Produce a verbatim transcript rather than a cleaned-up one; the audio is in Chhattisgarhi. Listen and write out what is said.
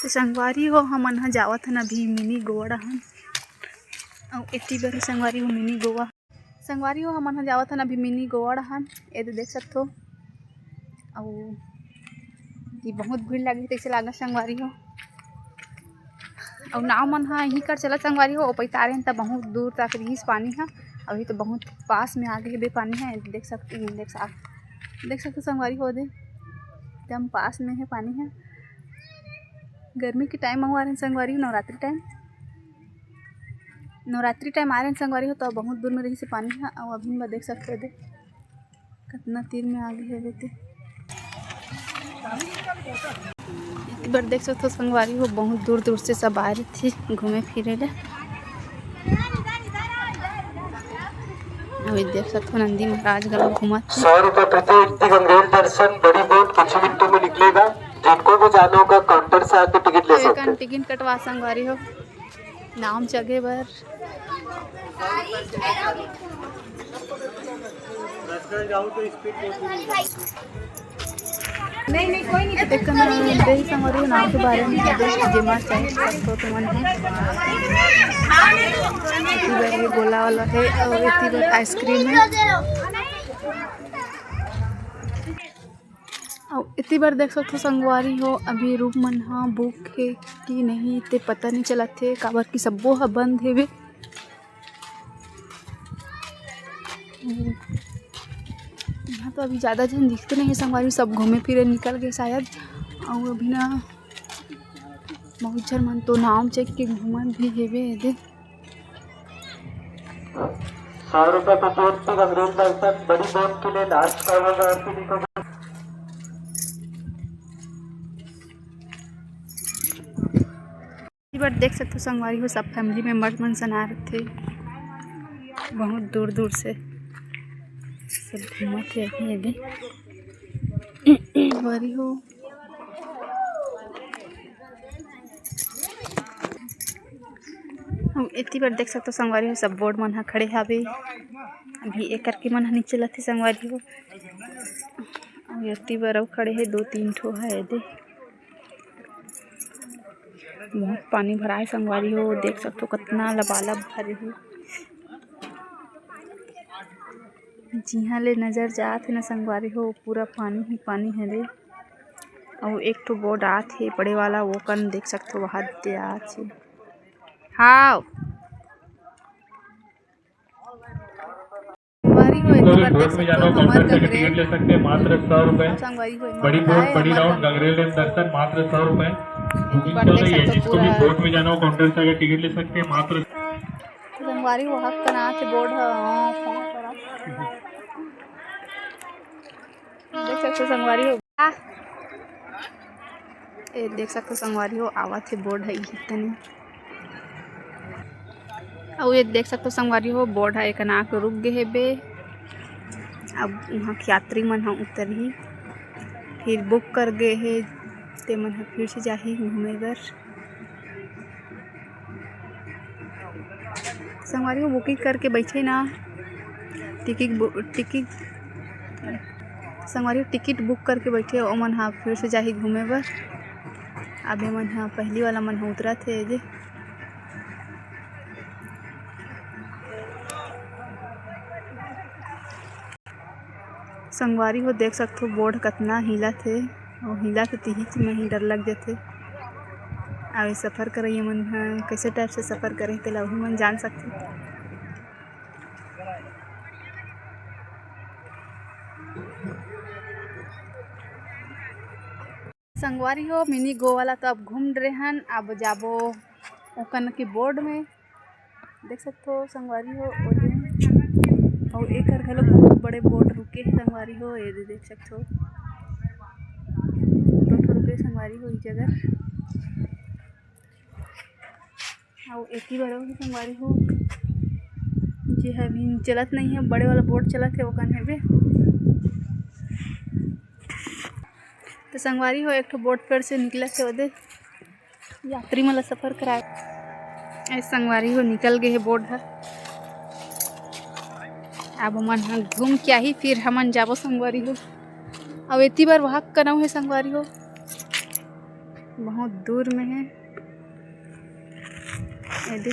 तो संगवारी हो, हमन ह जावत हन अभी मिनी गोवा डहन। अउ एती बर संगवारी हो मिनी गोवा, संगवारी हो, हमन ह जावत हन अभी मिनी गोवा डहन। ए दे देख सकथो, अउ ये बहुत भीड़ लगे तइसे लागत संगवारी हो। अउ नाव मन ह इही कर चलत संगवारी हो, ओ पइतारे त बहुत दूर तक रिहिस पानी ह, अभी तो बहुत पास में आगे हेबे पानी ह। देख सकते, देख सक-, देख सकते संगवारी हो, दे एकदम पास में है पानी ह। गर्मी के टाइम आए रहे संगवारी हो, नवरात्रि टाइम, नवरात्रि टाइम आए रहे संगवारी हो, तो बहुत दूर में रहिस पानी ह। अउ अभी में देख सकते हो, दे कतना तीर में आगे हे बेटे। एक बार देख सकते हो संगवारी हो, बहुत दूर दूर से सब आए रहिथे घूमे फिरे ले। अभी देख सकते हो नंदी महाराज घलो घूमत हे। सौ रुपए प्रति व्यक्ति गंगरेल दर्शन बड़ी बोट कुछ मिनटों में निकलेगा। जिनको भी जाना होगा काउंटर से आके टिकट ले सकते हैं। टिकट कटवा संगवारी हो नाम चघे बर। नहीं, नहीं, कोई नहीं। एक कन देही संगवारी नाम के बारे में देख जेमा चाहे सकथो तुमन हे। एती बर ये गोला वाला है और एती बर आइसक्रीम है। अउ एती बर देख सकथो संगवारी हो, अभी रूम मन ह बुक हे कि नहीं ते पता नहीं चलत हे, काबर कि सब्बो ह बंद हेवे। यहाँ तो अभी ज़्यादा झन दिखते नहीं हे संगवारी, सब घूमे फिरे निकल गए शायद। अउ अभी ना बहुत झन मन तो नाव चघ के घूमत भी हेवे एदे। सौ रुपए का केक के गंगरेल दर्शन बड़ी बोट के लिए लास्ट का होगा। एती बर देख सकथो संगवारी हो, सब फैमिली मेंबर्स मन सना रथे, बहुत दूर दूर से सब घूमत हे अभी एदे। संगवारी हो, हम एती बर देख सकथो संगवारी हो, सब बोट मन ह खड़े हावे। अभी एकर के मन ह नीचे लथे संगवारी हो। अउ एती बर अउ खड़े हे, दो तीन ठो ह एदे। बहुत पानी भराए संगवारी हो, देख सकथो कतना लबालब भरे हे। जिहाँ ले नजर जात हे ना संगवारी हो, पूरा पानी ही पानी हरे। अउ एक ठो बोट आत हे बड़े वाला, वो कन देख सकथो, वहाँ दे आत हे। हाव। संगवारी हो, एती बर देख सकथो, हमर गंगरेल। टिकट ले सकते हैं, मात्र सौ रुपए। संगवारी हो, बड़ी बोट, बड़ी राउंड, गंगरेल डैम दर्शन, मात्र सौ रुपए। बुकिंग चल रही है, जिसको भी बोट में जाना हो, काउंटर से आके टिकट ले सकते हैं, मात्र संगवारी हो, हक कना के बोर्ड ह, हाँ, फोन करा। देख सकथो संगवारी हो। आ। ए, देख सकथो संगवारी हो, आवत हे बोर्ड ह, इही तनी। अउ ये देख सकथो संगवारी हो, बोर्ड ह एक कना के रुक गे हेबे। अब उहाँ के यात्री मन ह उतरही, फिर बुक कर गे हे, ते मन ह फिर से जाही घूमे बर। संगवारी हो, बुकिंग करके बैठे ना, टिकट बु-, टिकट, संगवारी हो, टिकट बुक करके बैठे, ओमन ह फिर से जाही घूमे बर। अब एमन ह, पहली वाला मन ह उतरत हे एदे। संगवारी हो, देख सकथो, बोर्ड कतना हिलत हे, अउ हिलत हे, तिही में ही डर लग जथे। अउ ये सफर करइया मन ह कइसे टाइप से सफर करे, तेला उही मन जान सकथे। संगवारी हो, मिनी गोवा ला तो अब घूम डरे हन, अब जाबो ओकन के बोर्ड में। देख सकथो संगवारी हो, ओदे अउ एकर घलो बहुत बड़े बोट रुके हे संगवारी हो, एदे देख सकथो, दो ठो रुके संगवारी हो, ई जगह। अउ एती बड़े हो संगवारी हो, जे ह अभी चलत नहीं है, बड़े वाला बोट चलत है, ओकन हेबे। तो संगवारी हो, एक ठो बोट फेर से निकलत है ओदे। यात्री मन ला सफर कराए। ए संगवारी हो, निकल गे हे बोट ह। अब हमन ह घूम के आही, फिर हमन जाबो संगवारी हो। अब एती बर वहां कनऊ हे संगवारी हो। बहुत दूर में हे। ये दे,